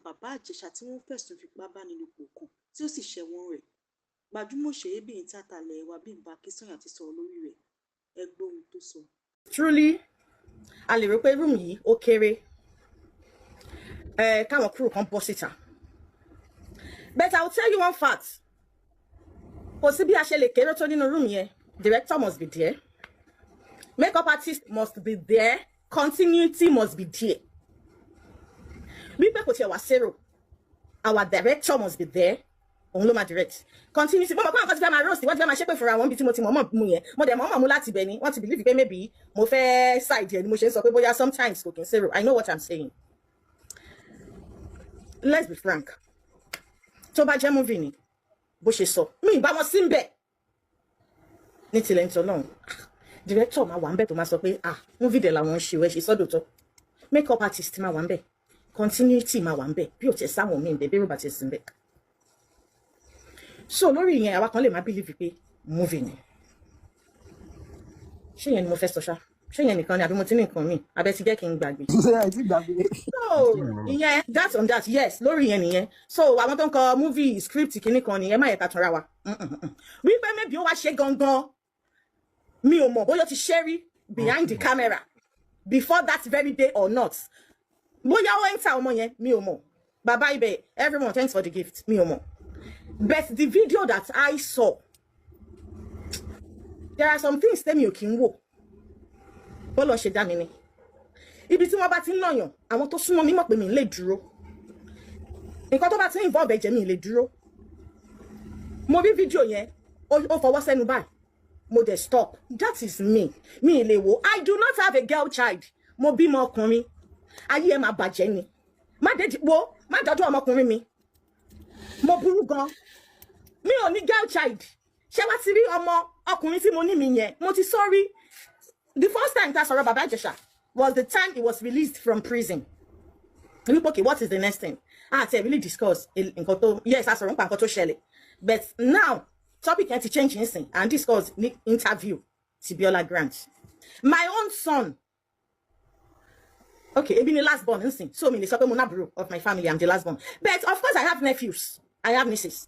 Bàbá Ìjẹ̀ṣà tí wọ́n fẹ̀sùn ìfipábánilòpọ̀ kàn tí ó sì ṣẹ̀wọ̀n rẹ̀. Gbajúmọ̀ òṣèrébìnrin tíátà ilé wa Bímbọ́ Akínsànyà ti sọ̀rọ̀ lórí rẹ̀. Ẹ gbọ́ ohun tó sọ. Truly, a lè rò pé room yìí ó kéré, ẹ káwọn crew kan bọ́ síta, but I will tell you one fact: kò sí bí a ṣe lè kéré tó nínú room yẹn, director must be there, makeup artist must be there, continuity must be there. Wípé kò tiẹ̀ wá zero, our director must be there, òun ló máa direct continuity. Mo mọ̀ pé àwọn kan ti fẹ́ máa roast, wọ́n ti fẹ́ máa ṣépè fúnra wọn bí tí mo ti mọ̀ọ́mọ̀ mú yẹn. Mo dẹ̀ mọ̀ọ́mọ̀ mú láti ibẹ̀ ni wọ́n ti believe pé maybe mo fẹ́ side yẹn ni mo ṣe ń sọ pé bóyá sometimes kò kí n zero. I know what I'm saying. Let's be frank, tó bá jẹ́ movie ni bó ṣe sọ, mi ì bá wọn sí ń bẹ̀ ní tilẹ̀ ń tọ́ náà. Director máa wà ń bẹ̀ tó máa sọ pé, "Ah, movie dẹ̀ làwọn ń ṣe ẹ ṣe sọ́dọ̀ tọ́." Makeup artist máa wà ń bẹ̀, continuity máa wà ń bẹ̀, bí ò tẹ̀ sáwọn míì ń bẹ̀, bí èrò bá ti sí ń bẹ̀. So lórí ìyẹn, àwa kan lè má believe pé movie ni. Ṣé ìyẹn ni mo fẹ́ sọ ṣá? Ṣé ìyẹn nìkan ni, àbí mo ti ní nǹkan míì abẹ ti jẹ́ kí n gbàgbé? Ẹ ti gbàgbé. So ìyẹn, that's on that. Yes, lórí ìyẹn nìyẹn. So àwọn tó ń kọ movie script kìíní kan nìyẹn, má yẹ ká tanra wa wípé maybe ó wá ṣe gangan. Mi ò mọ̀ bóyá ó ti ṣe rí behind the camera before that very day or not, bóyá ó enter ọmọ yẹn, mi ò mọ̀. Bàbá ibẹ̀, everyone, thanks for the gift. Mi ò mọ̀, but the video that I saw, there are some things tẹ́mi ò kí ń wò. Bọ́lọ̀ ṣe dá mi ni, ibi tí wọ́n bá ti ń nàyàn, àwọn tó súnmọ́ mi mọ̀ pé mi ń lè dúró. Nǹkan tó bá ti ń involve ẹ̀jẹ̀, mi lè dúró. Mo rí fídíò yẹn, ó fọwọ́ sẹ́nu báyìí, mo dẹ̀ stop. That is me. Mi lè wò. I do not have a girl child. Mo bímọ ọkùnrin, ayé ẹ máa bàjẹ́ ni. Má dé wo, má dájú ọmọkùnrin mi. Mo burú gan. Mi ò ní girl child. Ṣé wá ti rí ọmọ ọkùnrin tí mo ní mi yẹn, mo ti sọ rí. The first time tá a sọ̀rọ̀ Bàbá Ìjẹ̀ṣà was the time he was released from prison, wípé, "Okay, what is the next thing?" Ah, ti really discuss nǹkan tó, yes, a sọ̀rọ̀ nípa nǹkan tó ṣẹlẹ̀, but now topic yẹn ti change nísìn and discuss ní interview ti Biola Grant. My own son, okay, ebi ni last born nísìn, so mi lè sọ pé mo nábùrò of my family. I'm the last born, but of course I have nephews, I have nieces,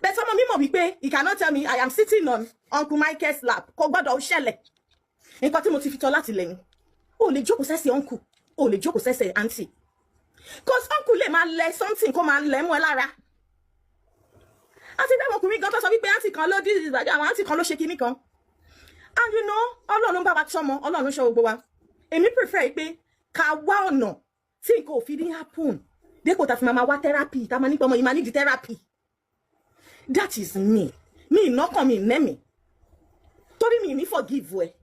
but ọmọ mi mọ̀ wípé he cannot tell me I am sitting on Uncle Michael's lap. Kò gbọ́dọ̀ ṣẹlẹ̀. Nǹkan tí mo ti fi tọ́ láti lẹ́yìn, o lè jókòó sẹ́sẹ̀ uncle, o lè jókòó sẹ́sẹ̀ aunty, 'cause uncle lè máa lẹ something kó máa lẹ mọ́ ẹ lára. Àti bẹ́ẹ̀, ọkùnrin gan tó sọ wípé aunty kan ló dí ìbàjẹ́, àwọn aunty kan ló ṣe kinní kan. And you know, Ọlọ́run ń bá wa tọ́mọ, Ọlọ́run ń ṣọ́ gbogbo wa. Èmi prefer pé ká wá ọ̀nà tí nǹkan ò fi ní happen dépò tá a fi máa wá therapy, tá a máa nípa ọmọ yìí máa need therapy. That is me. Mi ìnákàn mi nẹ́mi torí mi ní forgive ẹ.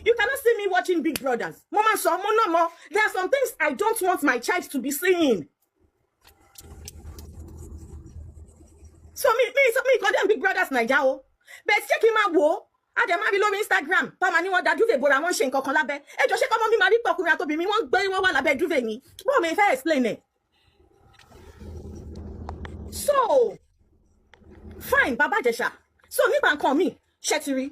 You cannot see me watching Big Brothers. Mo máa sọ mo náà mọ, there are some things I don't want my child to be seeing. So mi condemn Big Brothers Naija o, but ṣé kí n máa wò ó? A dẹ̀ máa rí lórí Instagram tó máa ní wọ́n da duvet bora, wọ́n ṣe nǹkan kan lábẹ́. Ẹ jọ, ṣé kọ́mọ mi máa rí pọkùnrin àtobìnrin wọ́n gbé, wọ́n wà lábẹ́ duvet ni? Bọ́ọ̀ mi fẹ́ explain ẹ̀. So fine, Bàbá Ìjẹ̀ṣà. So nípa nǹkan mi ṣe ti rí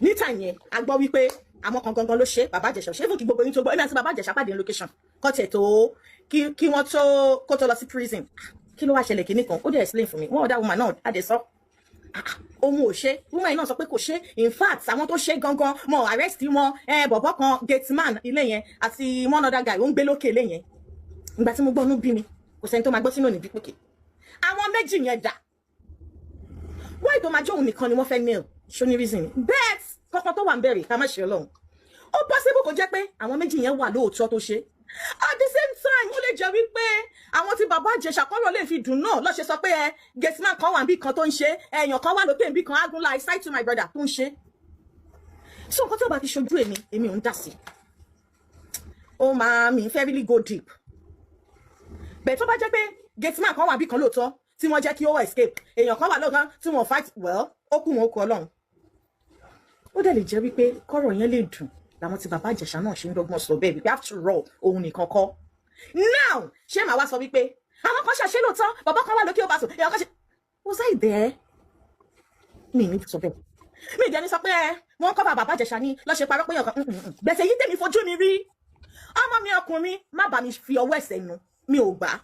ní time yẹn, a gbọ́ wípé àwọn kan gangan ló ṣe. Bàbá Ìjẹ̀ṣà ṣé fún kí gbogbo yín tó gbọ́, èmi àti Bàbá Ìjẹ̀ṣà pàdé ní location kọ́ tiẹ̀ tó kí wọ́n tó kó tó lọ sí prison. Kí ló wá ṣẹlẹ̀? Kíní kan ó dẹ̀ explain fún mi. Wọ́n ọ̀dà woman náà á dẹ̀ sọ òun ò ṣe. Woman náà sọ pé kò ṣe. In fact, àwọn tó ṣe gangan mo arrest wọn. Bọ̀bọ̀ kan, gate man ilé yẹn, àti one other guy ó ń gbé lókè ilé yẹn. Ìgbà tí mo gbọ́, inú bí mi. Kò sẹ́ni tó máa gbọ́ sínú òní bí pòkè àwọn méjì yẹn dà wáyé tó máa jẹ́ òun nìkan ni wọ́n fẹ́ nail. Ṣó ní reason bẹ́ẹ̀ kọ́kọ́ tó wà ń bẹ̀rẹ̀ ká má ṣe Ọlọ́run. Ó possible kó jẹ́ pé àwọn méjì yẹn wà lóòótọ́ tó ṣe. At the same time, ó lè jẹ́ wípé àwọn tí Bàbá Ìjẹ̀ṣà kọ́rọ̀ lè fi dùn náà lọ́ ṣe sọ pé ẹ gateman kan wà níbì kan tó ń ṣe, èèyàn kan wà lókè níbì kan, agunla I side to my brother tó ń ṣe. So nǹkan tí ó bá fi ṣojú èmi, èmi ò ń dà sí. Ó máa mi fẹ́ really go deep bẹ́ẹ̀. Tó bá jẹ́ pé gateman kan wà níbì kan lóòótọ́ tí wọ́n jẹ́ kí ó escape, èèyàn kan wà lóòótọ́ tí wọ́n fight well, ó kù wọn, ó kù Ọlọ́run. Ó dẹ̀ lè jẹ́ wípé kọ́rọ̀ yẹn lè dùn làwọn tí Bàbá Ìjẹ̀ṣà náà ṣe ń dọ́gbọ́n sọ bẹ́ẹ̀, wípé after all, òun nìkan kọ́. Now, ṣé màá wá sọ wípé àwọn kan ṣàṣe lóòótọ́, bàbá kan wà lókè ó bá sùn, èèyàn kan ṣe? Was I there? Mi ní sọ bẹ́ẹ̀. Mi ìdí ẹni sọ pé ẹ wọ́n kọ́ Bàbá Ìjẹ̀ṣà ní lọ́ọ́ ṣe parọ́ pé èèyàn kan gbèsè yìí. Tèmi fojú mi rí, ọmọ mi ọkùnrin, má bá mi fi ọwọ́ ẹ̀sẹ̀ nu. Mi ò gbà.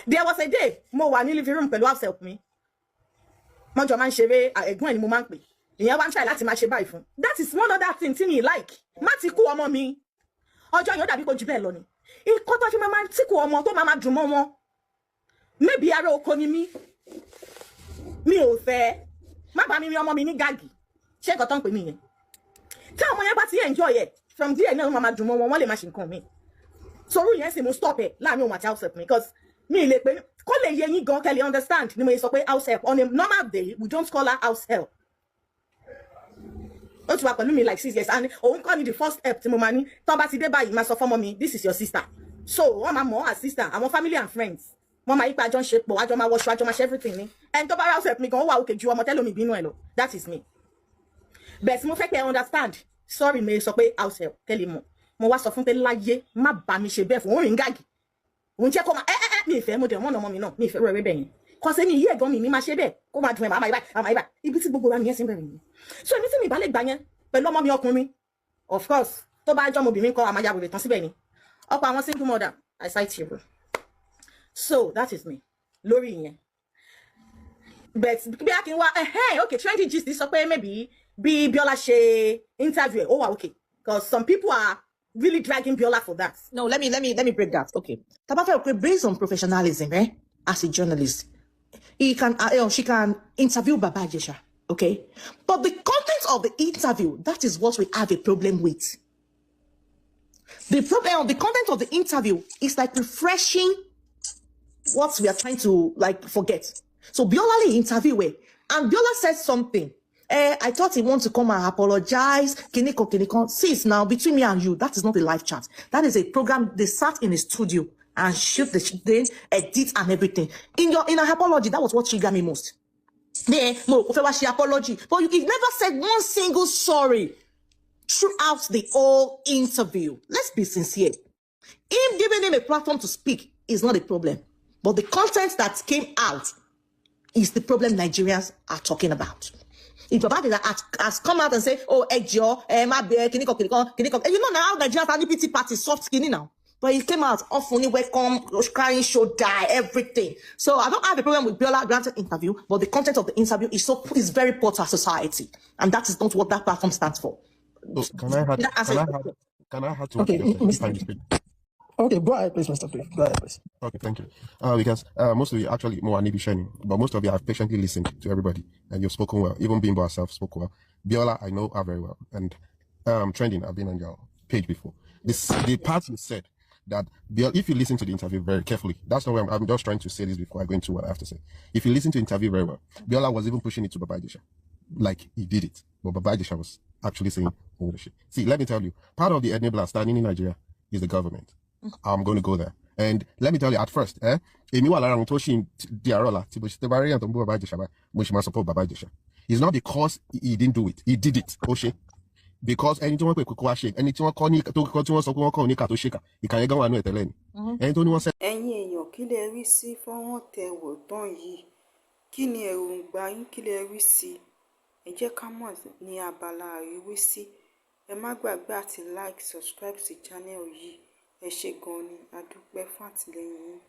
There was a day mo wà ní living room pẹ̀lú house help mi. Wọ́n jọ máa ń ṣeré, ẹ̀gbọ́n ẹ̀ ni mo máa ń pè. Ìyẹn wá ń try láti máa ṣe báyìí fún. That is one other thing tí mi like. Má ti kú ọmọ mi. Ọjọ́ yẹn ó dàbí kó jù bẹ́ẹ̀ lọ ni. Ikọ́ tó fi máa tí kú ọmọ tó máa máa dùn mọ́ wọn. Maybe ará oko ni mí. Mi ò fẹ́. Má bá mi rí ọmọ mi ní gàgì. Ṣé nǹkan tó ń pè mí yẹn? Tí àwọn yẹn bá ti enjoy ẹ̀, from there náà ó máa máa dùn mọ́ wọn, wọ́n lè máa ṣe nǹkan mi. Sorú yẹn sì mo stop ẹ̀ láàrin òun àti house help mi because mi lè pè kó lè yé yín gan kẹ́ lè understand ni mo sọ pé house help. On a normal day, we don't call her house help. Ó ti wà pẹ̀lú mi like 6 years and òun kọ́ ni the first help tí mo máa ní. Tán bá ti dé báyìí, máa sọ fọ́mọ mi, "This is your sister." So wọ́n máa mọ̀ ọ́ as sister. Àwọn family and friends, wọ́n máa yípa àjọ ń ṣe pọ̀, àjọ máa wọṣọ, àjọ máa ṣe everything ni. Ẹni tó bá house help mi gan, ó wà òkè ju ọmọ tẹ́lómi bínú ẹ̀ lọ. That is me. Bẹ́ẹ̀ tí mo fẹ́ kẹ́ ẹ understand, sorry, mi sọ pé house help kẹ́ lè mọ̀. Mo wá sọ fún pé láyé, má bá mi ṣe bẹ́ẹ̀ fún òun rìn gàgì, òun jẹ́ kó máa ẹ ẹ ẹ, mi ìfẹ́. Mo dẹ̀ wọ́n ọmọ mi náà, mi ìfẹ́ rẹ̀ bẹ́ẹ̀ yẹn kọ́sẹ́ ní iye ẹ̀gbọ́n mi ní máa ṣe bẹ́ẹ̀, kó máa dùn ẹ̀, máa yí báyìí, máa yí báyìí. Ibi tí gbogbo wa nìyẹn ti ń bẹ̀rẹ̀ nìyẹn. So èmi tí mi bá lè gbà yẹn pẹ̀lú ọmọ mi ọkùnrin, of course, tó bá jọ́ ọmọbìnrin kọ́, àmàyà wèrè tán síbẹ̀ ni ọ̀pọ̀ àwọn single mother. I cite you. So that is me lórí ìyẹn. But bí a kì í wá ẹhẹ́n, okay, Trendy Gist sọ pé maybe bí Biola ṣe interview ẹ̀, ó wà okay, because some people are really dragging Biola for that. No, let me break that. Okay. Tabata, okay, based on professionalism, eh? As a journalist, he can she can interview Baba Ijesha, okay? But the content of the interview, that is what we have a problem with. The problem, the content of the interview is like refreshing what we are trying to like forget. So Biola lè interview ẹ̀, and Biola said something. I thought he wants to come and apologize. Kiniko, kiniko. Sis, now between me and you, that is not a live chat. That is a program. They sat in a studio and shoot the then edit and everything. In her apology, that was what triggered me most. Yeah, mo kò fẹ́ wá ṣe apology, but you never said one single sorry throughout the whole interview. Let's be sincere. Him giving him a platform to speak is not a problem, but the content that came out is the problem Nigerians are talking about. If Baba Ijesha has come out and say, "Oh, ẹ jọ̀ọ́, ẹ má bẹ, kiniko, kiniko, kiniko," and you know now how Nigerians are pity party, soft skinny now. But he came out, off welcome, crying, shoulder, everything. So I don't have a problem with Biola granted interview, but the content of the interview is very poor to our society. And that is not what that platform stands for. So can I add That answer can I your add can I add to what Okay, you just said, if I Mr. may speak? Okay, go ahead, please, Mr. Brief. Go ahead, please. Okay, thank you. Because most of you actually more Anibi Shani, but most of you have patiently listened to everybody and you've spoken well. Even Bimbo herself spoke well. Biola, I know her very well. And Trending, I've been on your page before. This the part you said that Biola, if you listen to the interview very carefully, that's not where I'm just trying to say this before I go into what I have to say. If you listen to the interview very well, Biola was even pushing it to Baba Ijesha. Like he did it. But Baba Ijesha was actually saying, "Oh shit." See, let me tell you, part of the enabler standing in Nigeria is the government. I'm going to go there. And let me tell you, at first, eh, èmi wà lára àwọn tó ṣì ń di àárọ̀ la tí mo ṣe tẹ́ bá rí èèyàn tó ń bú Bàbá Ìjẹ̀ṣà báyìí, mo ṣì máa support Bàbá Ìjẹ̀ṣà. It's not because he didn't do it, he did it, ó ṣe. Because ẹni tí wọ́n pè kókó wá ṣe, ẹni tí wọ́n kọ́ ní tó kọ́ tí wọ́n sọ pé wọ́n kọ́ oníkà tó ṣèkà, ìkà yẹn gan wà nú ẹ̀ tẹ́lẹ̀ ni. Ẹni tó ní wọ́n sẹ́ Ẹ̀yin èèyàn, kí lẹ rí sí fọ́nrán tẹ́ ẹ wò tán yìí? Kí ni èròǹgbà yín? Kí lẹ rí sí i? Ẹ jẹ́ ká mọ̀ ní abala àríwísí. Ẹ má gbàgbé àti like, subscribe sí channel yìí. Ẹ ṣé gan-an ni, a dúpẹ́ fún àtìlẹ́yìn yín.